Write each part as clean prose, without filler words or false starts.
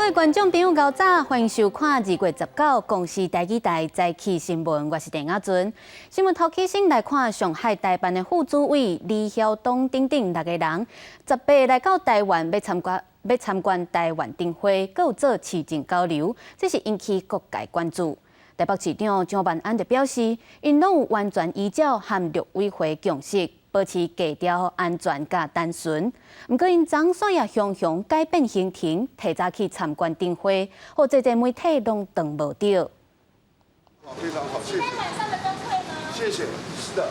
位觀眾朋友，𠢕早，歡迎收看2月19公視台語台早起新聞，我是鄭亞尊。新聞頭起先來看上海台辦的副主委李曉東等等六個人，18來到台灣欲參觀台灣燈會，閣有做市政交流，這是引起各界關注。台北市長蔣萬安就表示，𪜶攏有完全依照和陸委會共識，保持低調、安全佮單純。毋過𪜶昨煞也雄雄改變行程，提早去參觀燈會，予濟濟媒體攏擋無著。非常好，謝謝。謝謝，是的。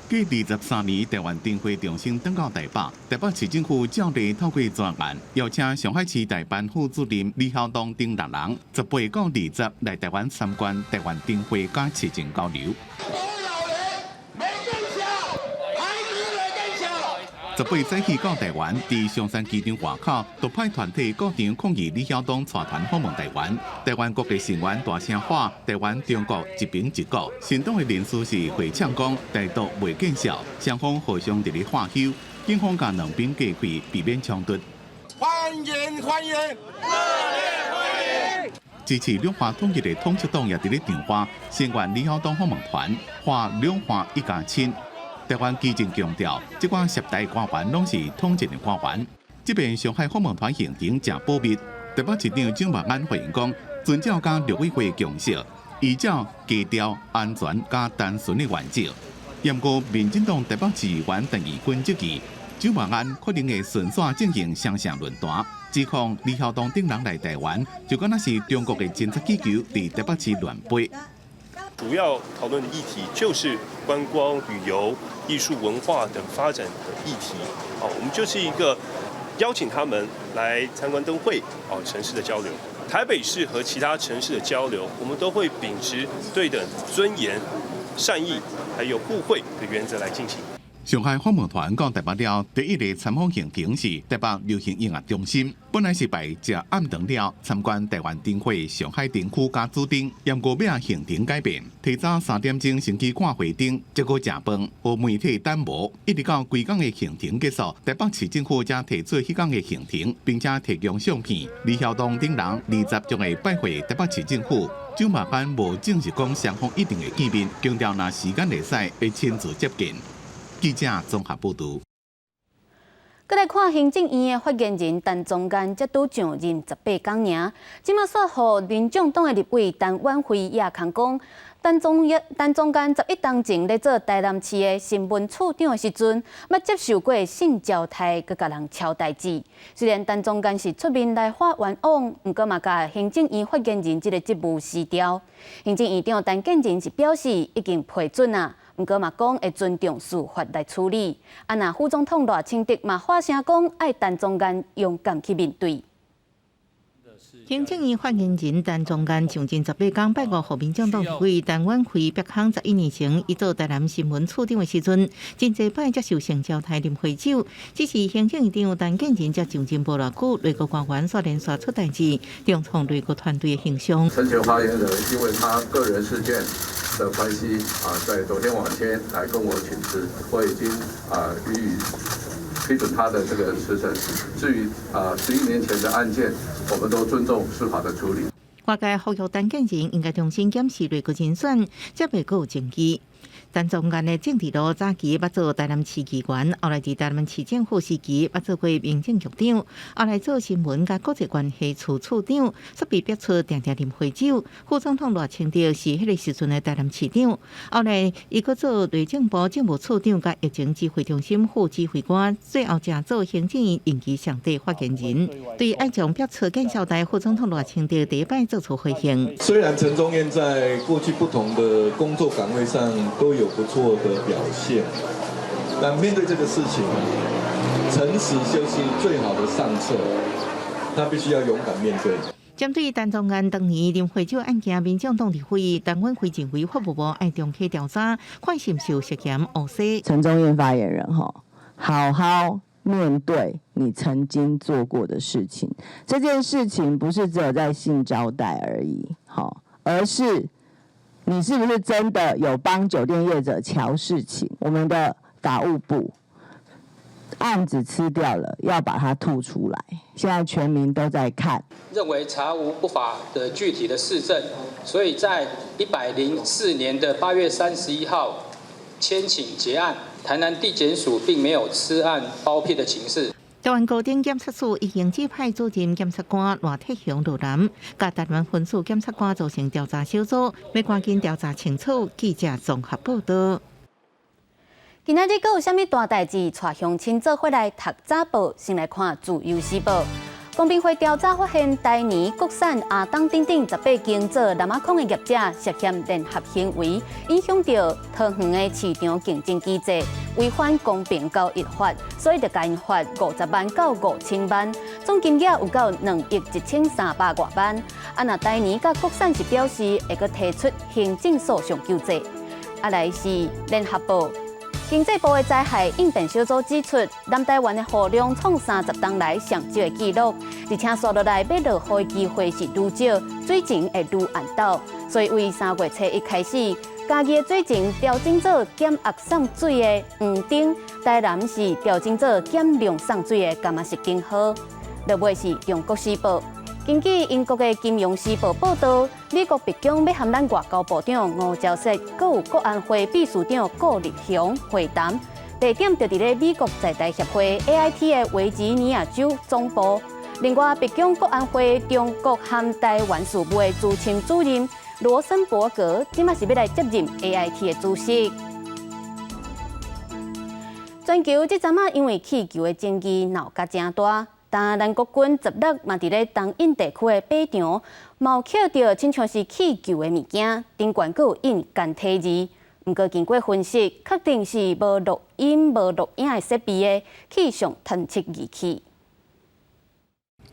繼23年台灣燈會重新轉到台北，台北市政府照例透過專案邀請上海市台辦副主任李曉東等六人，18到20來台灣參觀台灣燈會佮市政交流。沒更小，還是沒更小。 18早起到台灣，佇松山機場外口，獨派團體過場抗議李曉東帶團訪問台灣。台灣國家成員大聲喊台灣中國一邊一國，行動的人士是回嗆講台獨袂見笑，雙方互相佇咧喝挾，警方共兩邊隔開，避免衝突。歡迎歡迎，熱烈歡迎！支持兩岸統一的統一黨也佇咧場外聲援李曉東訪問團，喊兩岸一家親。台灣基進強調，這寡涉台官員攏是統戰的官員。這邊上海訪問團行程誠保密，台北市長蔣萬安回應講，遵照佮陸委會共識，依照低調、安全佮單純的原則。毋過民進黨台北市議員陳怡君質疑，蔣萬安可能會順紲進行雙城論壇，指控李曉東等人來台灣，就敢若是中國的偵察氣球佇台北市亂飛。主要討論的議題就是觀光、旅遊、藝術、文化等發展的議題。好，我們就是一個邀請他們來參觀燈會，哦，城市的交流。台北市和其他城市的交流，我們都會秉持對等、尊嚴、善意，還有互惠的原則來進行。上海訪問團到台北了，第一個參訪行程是台北流行音樂中心。本來是排食暗頓了參觀台灣燈會上海燈區佮主燈，毋過尾仔行程改變，提早3點鐘先去看會燈，結果食飯，予媒體等無，一直到規工的行程結束，台北市政府才提出彼工的行程，並且提供相片。李曉東等人20將會拜會台北市政府。蔣萬安無證實講雙方一定會見面，強調若時間會使，會親自接見。記者綜合報導。閣來看行政院的發言人陳宗彥，才拄上任18工爾，這馬煞予民眾黨的立委陳婉慧也控講，陳宗彥11冬前咧做台南市的新聞處長的時陣，捌接受過性招刣，閣共人撨代誌。雖然陳宗彥是出面來喊冤枉，毋過嘛共行政院發言人這个職務辭掉。行政院長陳建仁是表示已經批准啊。毋過嘛講會尊重司法來處理。啊，若副總統賴清德嘛發聲講，愛陳宗彥勇敢去面對。行政院發言人陳宗彥上任18工，拜五予民眾黨立委陳婉慧逼空11年前，伊做台南新聞處長的時陣，真濟擺接受性招刣啉花酒。只是行政院長陳建仁才上任無偌久，內閣官員煞連續出代誌，重創內閣團隊的形象。陳前發言人因為他個人事件的關係啊，在昨天晚間來跟我請辭，我已經啊予以批准他的這個辭呈。至於啊11年前的案件，我們都尊重司法的處理。外界呼籲陳建仁應該重新檢視內閣人選，才袂閣有爭議。陳宗彥的政治路早期捌做台南市議員，後來佇台南市政府時期捌做過民政局長，後來做新聞佮國際關係處處長，煞被逼出定定啉花酒。副總統賴清德是彼个時陣的台南市長，後來伊閣做內政部政務處長佮疫情指揮中心副指揮官，最後才做行政院任期上短發言人。對愛將逼出見小台，副總統賴清德第一擺做出回應。雖然陳宗彥在過去不同的工作崗位上都有不錯的表現，但面對這個事情，誠實就是最好的上策。他必須要勇敢面對。針對陳宗彥當年啉花酒案件，民眾黨立委陳婉慧認為法務部愛重啟調查，看是毋是有涉嫌烏西。陳宗彥發言人吼，好好面對你曾經做過的事情。這件事情不是只有在性招待而已，好，而是你是不是真的有幫酒店業者喬事情？我們的法務部案子吃掉了，要把它吐出來。現在全民都在看，認為查無不法的具體的事證，所以在104年的8月31號簽請結案。台南地檢署並沒有吃案包庇的情事。台灣高等檢察署已經指派主任檢察官賴鐵雄落南，佮台灣分署檢察官組成調查小組，欲趕緊調查清楚。記者綜合報道。今仔日閣有啥物大代誌？帶鄉親做伙來讀早報，先來看《自由時報》。公平會調查發現，台泥、國產、亞東等等18間做藍仔礦的業者涉嫌聯合行為，影響著桃園的市場競爭機制，違反公平交易法，所以就共𪜶罰50萬到5000萬，總金額有夠2億1300外萬。啊，若台泥佮國產是表示會閣提出行政訴訟救濟。啊，來是聯合報。經濟部的災害應變小組指出，南台灣的雨量創30冬來上少的紀錄，而且紲落來欲落雨的機會是愈少，水情會愈暗斗。所以，為3月初一開始，嘉義的水情調整做減壓送水的黃燈，台南是調整做減量送水的柑仔色警號。落尾是中國時報。根據英國的《金融時報》報道，美國白宮欲和咱外交部長吳釗燮，閣有國安會秘書長顧立雄會談，地點就佇咧美國在台協會 AIT 的維吉尼亞州總部。另外，白宮國安會中國和台灣事務的資深主任羅森伯格，這馬是欲來接任 AIT 的主席。全球這陣仔因為氣球的爭議鬧甲誠大。但咱國軍16嘛佇咧東引地區的靶場，嘛有抾著親像是氣球的物件，頂懸閣有印簡體字。毋過經過分析，確定是無錄音、無錄影的設備的氣象探測儀器。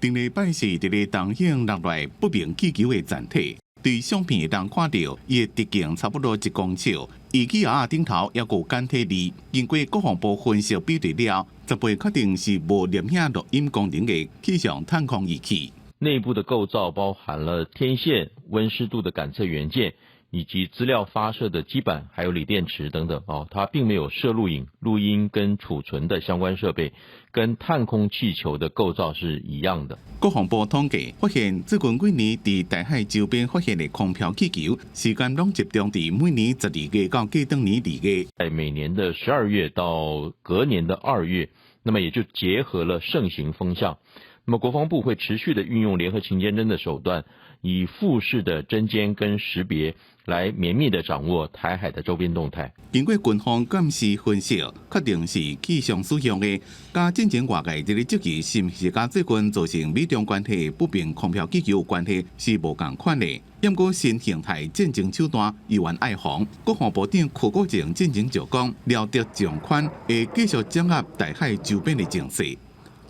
頂禮拜四佇咧東引落來不明氣球的殘體，對相片會當看著，伊的直徑差不多1公尺，儀器仔頂頭猶閣有簡體字。經過國防部分析比對了，十八確定是無攝影錄音功能的氣象探空儀器。內部的構造包含了天線、溫濕度的感測元件，以及資料發射的基板，還有鋰電池等等。哦，它並沒有設錄影、錄音跟儲存的相關設備，跟探空氣球的構造是一樣的。國防部統計發現，最近幾年佇台海周邊發現的空飄氣球，時間攏集中佇每年12月到過轉年2月。在每年的12月到隔年的2月，那麼也就結合了盛行風向。那麼國防部會持續的運用聯合勤監偵的手段，以複式的偵監跟識別，來綿密的掌握台海的周邊動態。經過軍方鑑識分析，確定是氣象使用的。佮進前外界佇咧質疑是毋是佮最近造成美中關係不明空飄氣球有關係，是無仝款的。毋過新形態戰爭手段猶原愛防。國防部長柯國正進前就講，料敵從寬會繼續掌握台海周邊的情勢。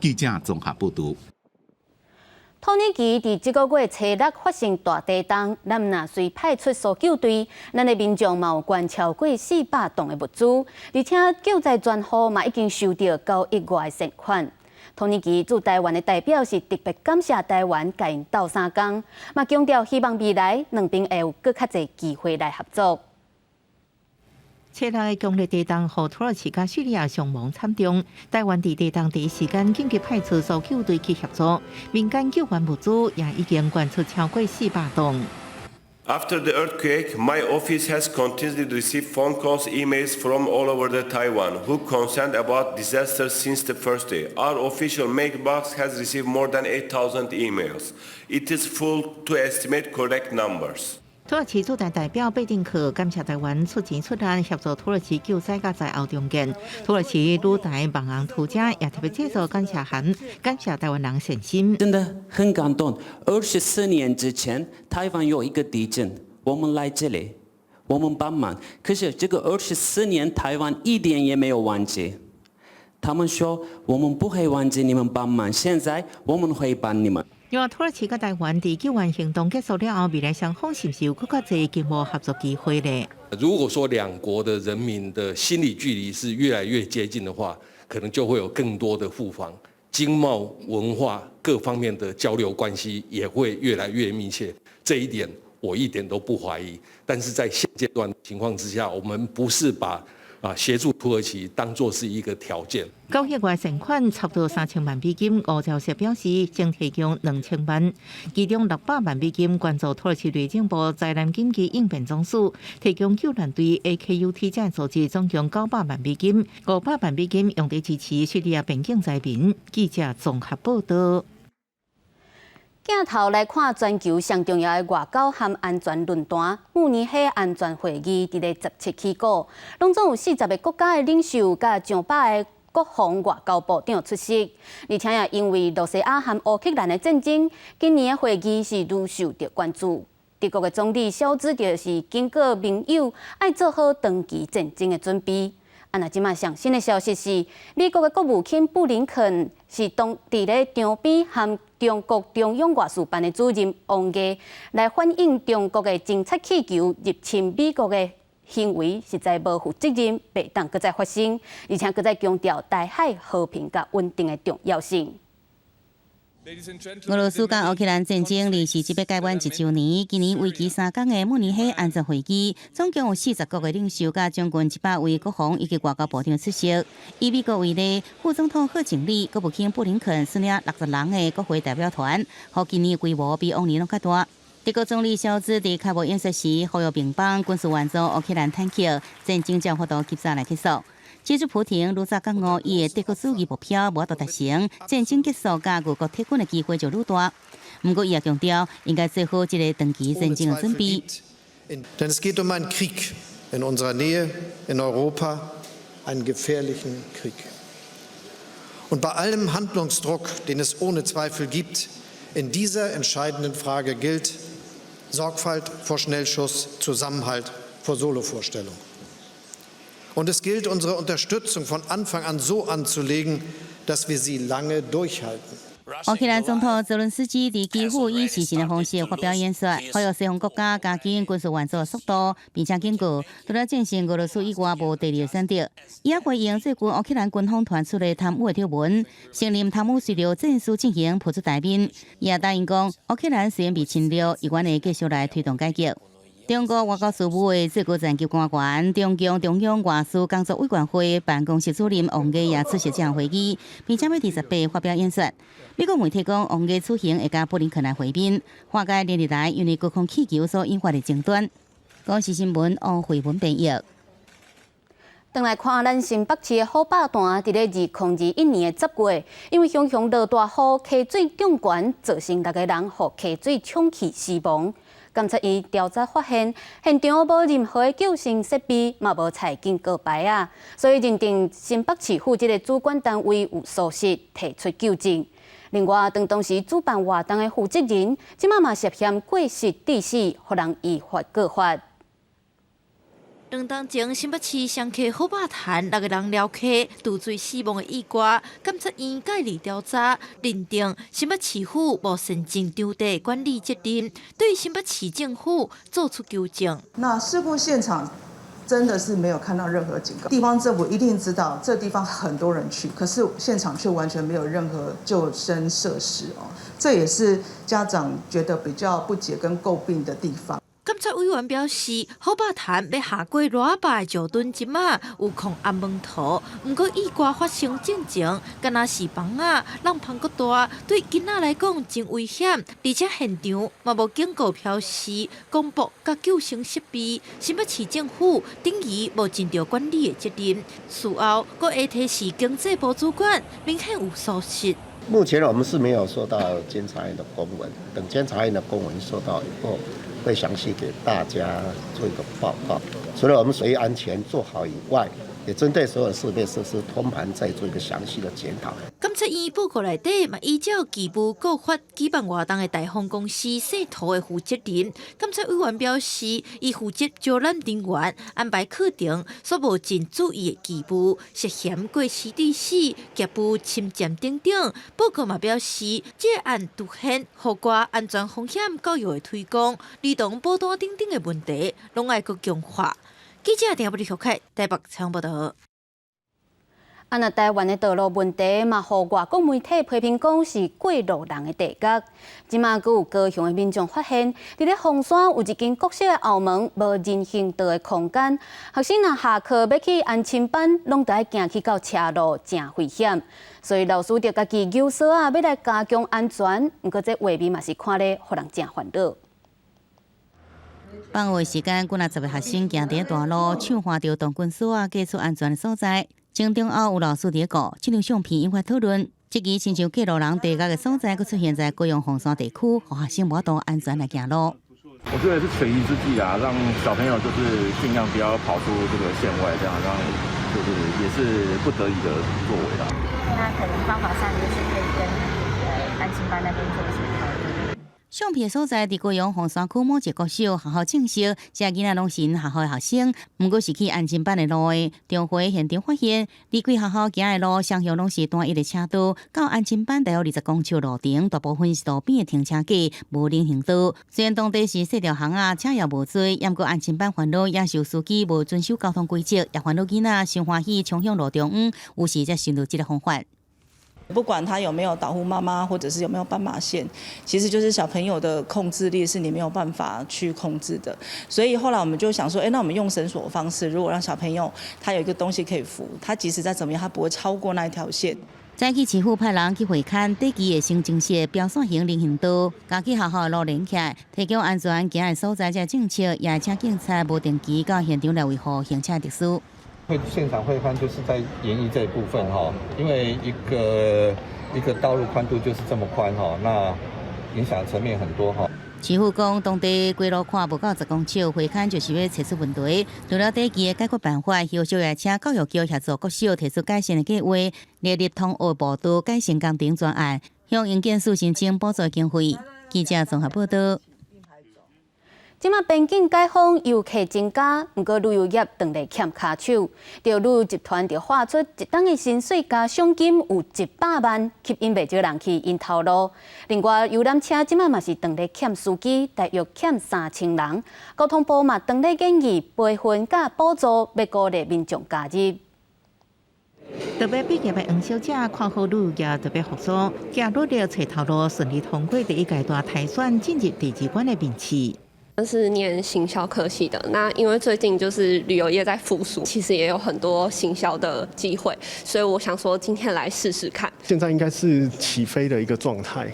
記者綜合報導。土耳其佇這個月初六發生大地動，咱若隨派出搜救隊，咱的民眾嘛有捐超過400噸的物資，而且救災專戶嘛已經收著9億外的善款。土耳其駐台灣的代表是特別感謝台灣共𪜶鬥相共，嘛強調希望未來兩邊會有閣較濟機會來合作。初六的強烈地動，予土耳其佮敘利亞傷亡慘重。台灣佇地動第一時間緊急派出搜救隊去協助，民間救援物資也已經捐出超過400噸。 After the earthquake, my office has continuously received phone calls, emails from all over the Taiwan who concerned about disaster since the first day. Our official mailbox has received more than 8,000 emails. It is full to estimate correct numbers. 土耳其駐台代表貝丁克感謝台灣出錢出力協助土耳其救災佮災後重建。土耳其旅台網紅塗家也特別製作感謝函，感謝台灣人善心。真的很感動。24年之前，台灣有一個地震，我們來這裡，我們幫忙。可是這個二十四年，台灣一點也沒有忘記。他們說我們不會忘記你們幫忙，現在我們會幫你們。另外，土耳其佮台灣佇救援行動結束了後，未來雙方是毋是有閣較濟經貿合作機會呢？如果說兩國的人民的心理距離是越來越接近的話，可能就會有更多的互訪、經貿、文化各方面的交流關係也會越來越密切。這一點我一點都不懷疑。但是在現階段情況之下，我們不是把啊，協助土耳其當作是一個條件。九億外善款差不多3000萬美金，吳釗燮表示將提供2000萬，其中600萬美金捐助土耳其內政部災難緊急應變總署，提供救難隊 AKUT 這組織總共900萬美金，500萬美金用佇支持敘利亞邊境災民。記者綜合報道。鏡頭來看全球上重要的外交和安全論壇——慕尼黑安全會議，佇咧17起鼓，攏總有40個國家的領袖佮上百個國防外交部長出席。而且也因為露西亞和烏克蘭的戰爭，今年的會議是愈受著關注。德國的總理蕭茲就是警告盟友，愛做好長期戰爭的準備。啊，那這馬上新的消息是，美國的國務卿布林肯是當佇咧場邊和中國中央外事辦的主任王毅來反映中國的偵察氣球入侵美國的行為，實在無負責任，袂當閣再發生，而且閣再強調台海和平佮穩定的重要性。俄羅斯佮烏克蘭戰爭27八屆滿一週年，今年為期3工的慕尼黑安全會議，總共有40國的領袖佮將近100位國防以及外交部長出席。以美國為例，副總統賀錦麗、國務卿布林肯率領60人的國會代表團，予今年規模比往年攏較大。德國總理蕭茲佇開幕演說時，呼籲盟邦軍事援助烏克蘭坦克，戰爭才有法度及早來結束。指出普廷愈早覺悟伊的帝國主義目標無法度達成，戰爭結束佮俄國撤軍的機會就愈大。毋過，伊也強調應該做好這个長期戰爭的準備。 Denn es geht um einen Krieg in unserer Nähe, in Europa, einen gefährlichen Krieg. Und bei allem Handlungsdruck, den es ohne Zweifel gibt, in dieser entscheidenden Frage gilt Sorgfalt vor Schnellschuss, Zusammenhalt vor Solovorstellung. Und es gilt, unsere Unterstützung von Anfang an so anzulegen, dass wir sie lange durchhalten. 烏克蘭總統澤倫斯基佇基輔以視訊的方式發表演說，呼籲西方國家加緊軍事援助速度，並且警告，除了戰勝俄羅斯以外，無第二個選擇。伊也回應最近烏克蘭軍方傳出的貪污的醜聞，承認貪污隨著戰事進行浮出台面。伊也答應講，烏克蘭雖然被侵略，依然會繼續來推動改革。中國外交事務的最高層級官員、中共中央外事工作委員會辦公室主任王毅也出席這場會議，並且欲佇18發表演說。美國媒體講，王毅此行會佮布林肯來會面，化解連日來因為高空氣球所引發的爭端。公視新聞王慧文編譯。轉來看咱新北市的好霸壇，佇咧2021年的10月，因為雄雄落大雨，溪水漲懸，造成六個人予溪水沖去死亡。監察院調查發現，現場無任何的救生設備，嘛無採警告牌仔，所以認定新北市府這个主管單位有疏失，提出糾正。另外，當時主辦活動的負責人，這馬嘛涉嫌過失致死，予人依法告發。2冬前，新北市雙溪好霸壇六个人蹺溪墜水死亡的意外，監察院介入調查，認定新北市府無善盡場地管理責任，對新北市政府做出糾正。那事故現場真的是沒有看到任何警告，地方政府一定知道這地方很多人去，可是現場卻完全沒有任何救生設施哦，這也是家長覺得比較不解跟詬病的地方。監察委員表示，好霸壇欲下過賴仔壩的石墩這馬有囥頷門塗，毋過意外發生進前，敢若是枋仔浪芳閣大，對囡仔來講真危險，而且現場嘛無警告標示、廣播佮救生設備，新北市政府等於無盡著管理的責任。事後，閣會提示經濟部主管，明顯有疏失。目前我們是沒有收到監察院的公文，等監察院的公文收到以後，會詳細給大家做一個報告。除了我們水域安全做好以外，也針對所有設備設施通盤再做一個詳細的檢討。監察院報告內底嘛，依照義務告發舉辦活動的大豐公司姓涂的負責人。監察委員表示，伊負責招攬人員、安排課程，所無盡注意的義務，涉嫌過失致死、業務侵佔等等。報告嘛表示，這案凸顯戶外安全風險教育的推廣、兒童保單等等的問題，攏愛閣強化。記者鄭不利小凱台北採訪報道。啊，若台灣的道路問題嘛，予外國媒體批評講是過路人的地獄。這馬閣有高雄的民眾發現，佇咧鳳山有一間國小的後門無人行道的空間，學生若下課欲去安親班，攏著愛行去到車路，誠危險。所以老師就家己扭索仔，欲來加強安全。毋過這畫面嘛是看咧，予人誠煩惱。放學時間，幾若十个學生行佇大路，手環著銅棍索仔，過出安全的所在。前中後有老師佇顧，這張相片引發討論。這支親像過路人地獄的所在，閣出現在高雄鳳山地區，予學生無法度安全來行路。我覺得是權宜之計啊，讓小朋友就是盡量不要跑出這個線外，這樣讓就是也是不得已的作為啦。那可能方法上就是可以跟安親班那邊做一些討論。相片所在佇高雄鳳山區某一個國小學校證實，這囡仔攏是𪜶學校的學生，毋過是去安親班的路的。中回現場發現，離開學校行的路，雙向攏是單一的車道，到安親班大約20公尺路程，大部分是路邊的停車格，無人行道。雖然當地是細條巷仔，車也無濟，毋過安親班煩惱也是司機無遵守交通規則，也煩惱囡仔傷歡喜衝向路中央，有時才想著這个方法。不管他有沒有導護媽媽，或者是有沒有斑馬線，其實就是小朋友的控制力是你沒有辦法去控制的。所以後來我們就想說，那我們用繩索的方式，如果讓小朋友他有一個東西可以扶，他即使再怎麼樣，他不會超過那一條線。早起市府派人去會勘短期的新增設標線型人行道，共去學校的路連起來，提供安全行的所在。這政策也請警察無定期到現場來維護行車秩序。會現場會勘就是在研議這一部分哈，因為一個一個道路寬度就是這麼寬哈，那影響層面很多哈。市府講，當地街路寬無夠10公尺，會勘就是欲揣出問題。除了短期的解決辦法，後續也請教育局協助國小提出改善的計劃，列入通學步道改善工程專案，向營建署申請補助經費。記者綜合報道。這馬邊境解封，遊客增加，毋過旅遊業當咧欠跤手。著旅遊集團就喊出一冬的薪水加賞金有100萬，吸引袂少人去𪜶頭路。另外，遊覽車這馬嘛是當咧欠司機，大約欠3000人。交通部嘛當咧研議培訓佮補助，欲鼓勵民眾加入。特別畢業的黃小姐看好旅遊業特別復甦，加努力揣頭路，順利通過第一階段篩選，進入第二關的面試。是念行銷科系的，那因為最近就是旅遊業在復甦，其實也有很多行銷的機會，所以我想說今天來試試看。現在應該是起飛的一個狀態，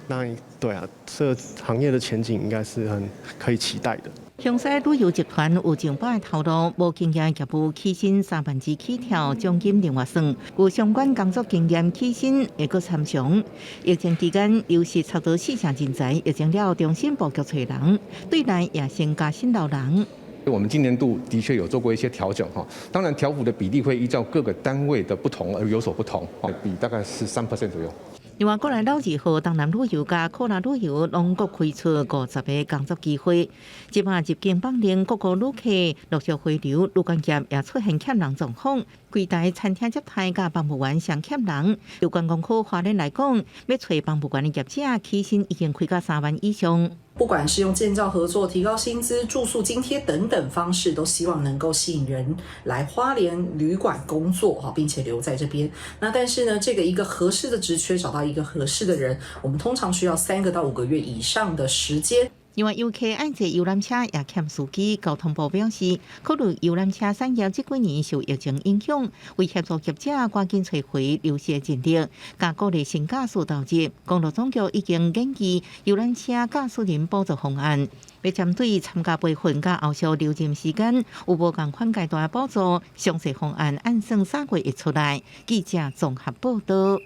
那對啊，這個行業的前景應該是很可以期待的。雄獅旅遊集團有上百个頭路，無經驗業務起薪3萬二起跳，獎金另外算。有相關工作經驗起薪會閣參詳。疫情期間流失差不多四成人才，疫情了後重新布局揣人，對內也先加薪留人。我們今年度的確有做過一些調整哈，當然調幅的比例會依照各個單位的不同而有所不同，比大概是3% 左右。另外，國內老字號東南旅遊佮科拉旅遊攏閣開出50個工作機會。這擺入境放令，各國旅客陸續回流，旅館業也出現欠人狀況。櫃台餐廳接待佮房務員上欠人。就觀光區花蓮來講，欲揣房務員的業者起薪已經開到3萬以上。不管是用建教合作、提高薪資、住宿津貼等等方式，都希望能夠吸引人來花蓮旅館工作哈，並且留在這邊。那但是呢，這個一個合適的職缺，找到一個合適的人，我們通常需要3個到5個月以上的時間。另外，遊客愛坐遊覽車也欠司機。交通部表示，考慮遊覽車產業這幾年受疫情影響，為協助業者趕緊揣回流失的人力，佮鼓勵新駕駛投入。公路總局已經研議遊覽車駕駛人補助方案，欲針對參加培訓佮後續留任時間有無仝款階段補助，詳細方案按算3月會出來。記者綜合報道。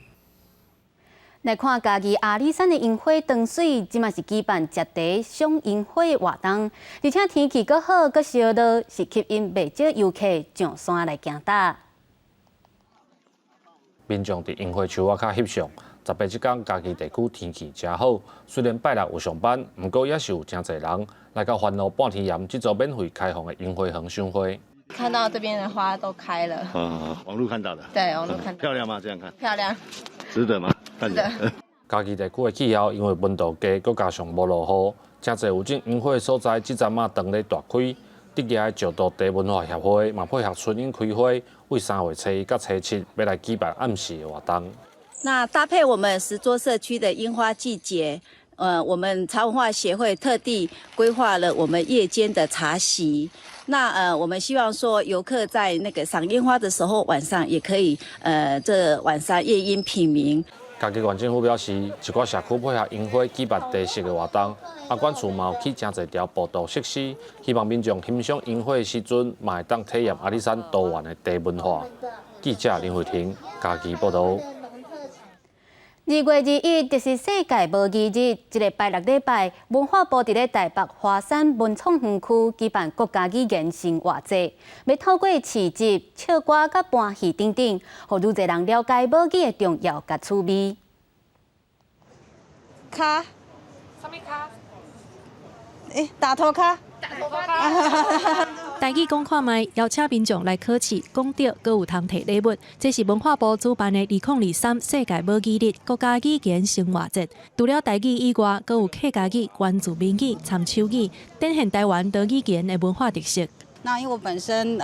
來看嘉義阿里山的櫻花當水，這馬是舉辦食茶賞櫻花的活動，而且天氣閣好，閣燒熱，是吸引袂少遊客上山來行踏。民眾佇櫻花樹仔跤翕相。18這工嘉義地區天氣誠好，雖然拜六有上班，毋過也是有誠濟人來到環路半天岩這座免費開放的櫻花園賞花。看到這邊的花都開了。啊，網路看到的。對，網路看到。漂亮嗎？這樣看。漂亮。值得嗎？值得。嘉義地區的氣候因為溫度低，閣加上無落雨，誠濟有種櫻花的所在，這陣仔當咧大開。竹蜈的石渡茶文化協會嘛配合春櫻開花，為3月初一佮初七欲來舉辦暗時的活動。那搭配我們石棹社區的櫻花季節，我們茶文化協會特地規劃了我們夜間的茶席。那我們希望說遊客在那個賞櫻花的時候，晚上也可以，這晚上夜櫻品茗。嘉義縣政府表示，一寡社區配合櫻花舉辦茶席的活動，啊，縣厝嘛有起誠濟條步道設施，希望民眾欣賞櫻花的時陣，嘛會當體驗阿里山多元的茶文化。記者林慧婷嘉義報導。2月21就是世界母語日，這个拜六禮拜，文化部佇咧台北華山文創園區舉辦國家語言生活節，欲透過市集、唱歌、佮搬戲等等，予愈濟人了解母語的重要佮趣味。跤，啥物跤？欸，大頭跤。台語講看覓，邀請民眾來考試、講著，閣有通提禮物。這是文化部主辦的2023世界母語日國家語言生活節。除了台語以外，閣有客家語、原住民語、摻手語，展現台灣多語言的文化特色。那因為我本身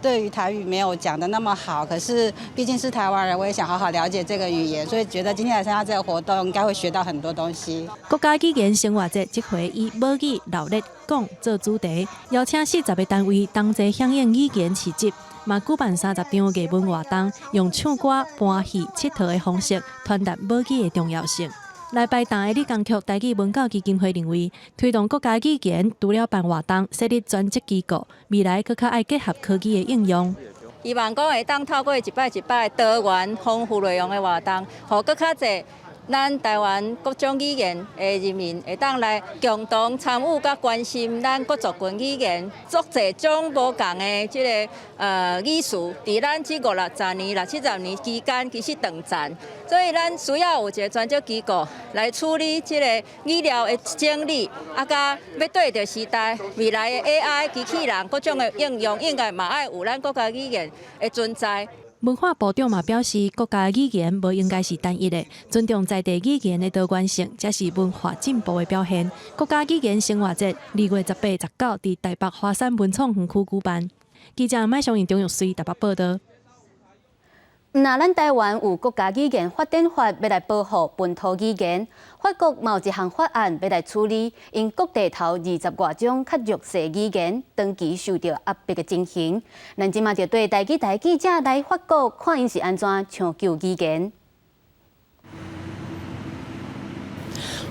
對於台語沒有講得那麼好，可是畢竟是台灣人，我也想好好了解這個語言，所以覺得今天來參加這個活動，應該會學到很多東西。國家語言生活節這回以母語鬧熱講做主題，邀請40個單位同齊響應語言市集，嘛舉辦30場藝文活動，用唱歌、搬戲、𨑨迌的方式傳達母語的重要性。來排檔的李江曲台語文教基金會認為，推動國家語言除了辦活動、設立專職機構，未來閣較愛結合科技的應用。希望講會當透過一擺一擺多元豐富內容的活動，予閣較濟咱台灣各種語言的人民會當來共同參與佮關心咱各族群語言，足濟種無仝的這个語詞，佇咱這五六十年、六七十年期間，其實斷層，所以咱需要有一個專職機構來處理這個語料的整理，啊，佮欲對著時代未來的 AI 機器人各種的應用，應該嘛愛有咱國家語言的存在。文化部長嘛表示，國家語言無應該是單一的，尊重在地語言的多元性，才是文化進步的表現。國家語言生活節2月18、19佇台北華山文創園區舉辦。記者麥尚英、張玉穗台北報導。毋若咱台灣有國家語言發展法，欲來保護本土語言。法國嘛有一項法案欲來處理，𪜶國地頭20外種較弱勢語言長期受著壓迫的情形。咱這馬就綴台語台記者來法國，看𪜶是按怎搶救語言。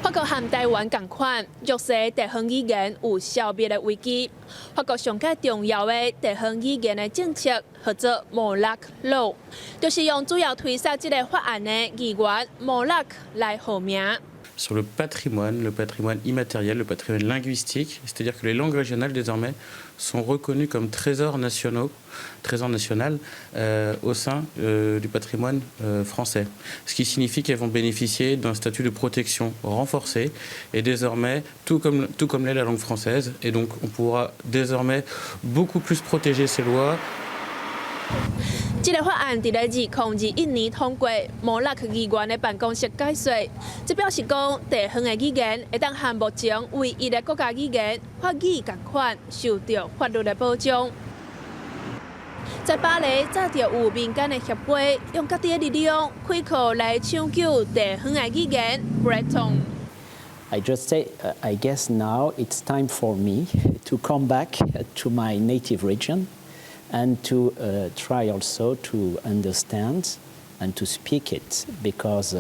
法國和台灣仝款，弱勢地方語言有消滅的危機。法國上蓋重要的地方語言的政策，號做 Molac Law，就是用主要推捒這个法案的議員 Molac 來號名。 Sur le patrimoine, le patrimoine immatériel, le patrimoine linguistique, c'est-à-dire que les langues régionales désormais sont reconnues comme trésors nationaux, trésor national au sein du patrimoine français. Ce qui signifie qu'elles vont bénéficier d'un statut de protection renforcé et désormais, tout comme l'est la langue française, et donc on pourra désormais beaucoup plus protéger ces lois. 這个法案佇咧2021年通過，摩拉克議員的辦公室解說，這表示講地方的語言會當和目前唯一的國家語言法語仝款，受著法律的保障。在巴黎，早就有民間的協會用家己的力量開課來搶救地方的語言 Breton。 I just say, I guess now it's time for me to come back to my native region and to try also to understand and to speak it, because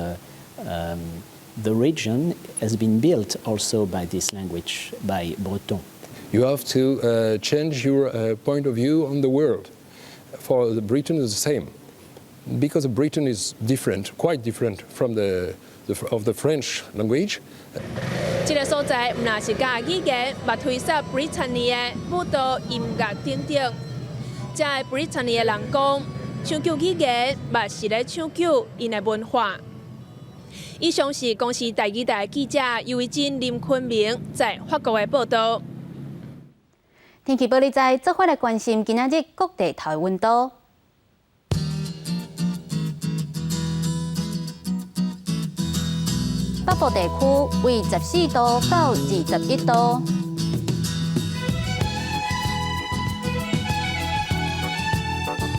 the region has been built also by this language, by Breton. You have to change your point of view on the world. For the Breton is the same, because Breton is different, quite different from the French language. 這个所在毋但是教語言，嘛推捒 Brittany 的舞蹈、音樂等等。遮的 Brittany 的人講，搶救語言嘛是咧搶救𪜶的文化。以上是公視台語台記者尤維真、林坤明在法國的報導。天氣報你知，做伙來關心今仔日各地頭的溫度。北部地區為14度到21度。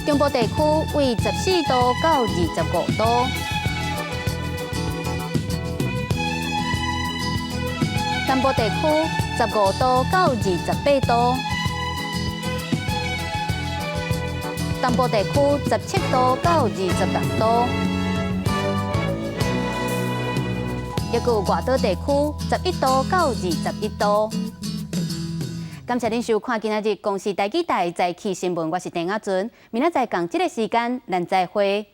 中部地區為14度到25度，南部地區15度到28度，東部地區17度到26度，抑閣有外島地區11度到21度。感謝恁收看今仔日公視台語台早起新聞，我是鄭亞純，明仔載仝這个時間，咱再會。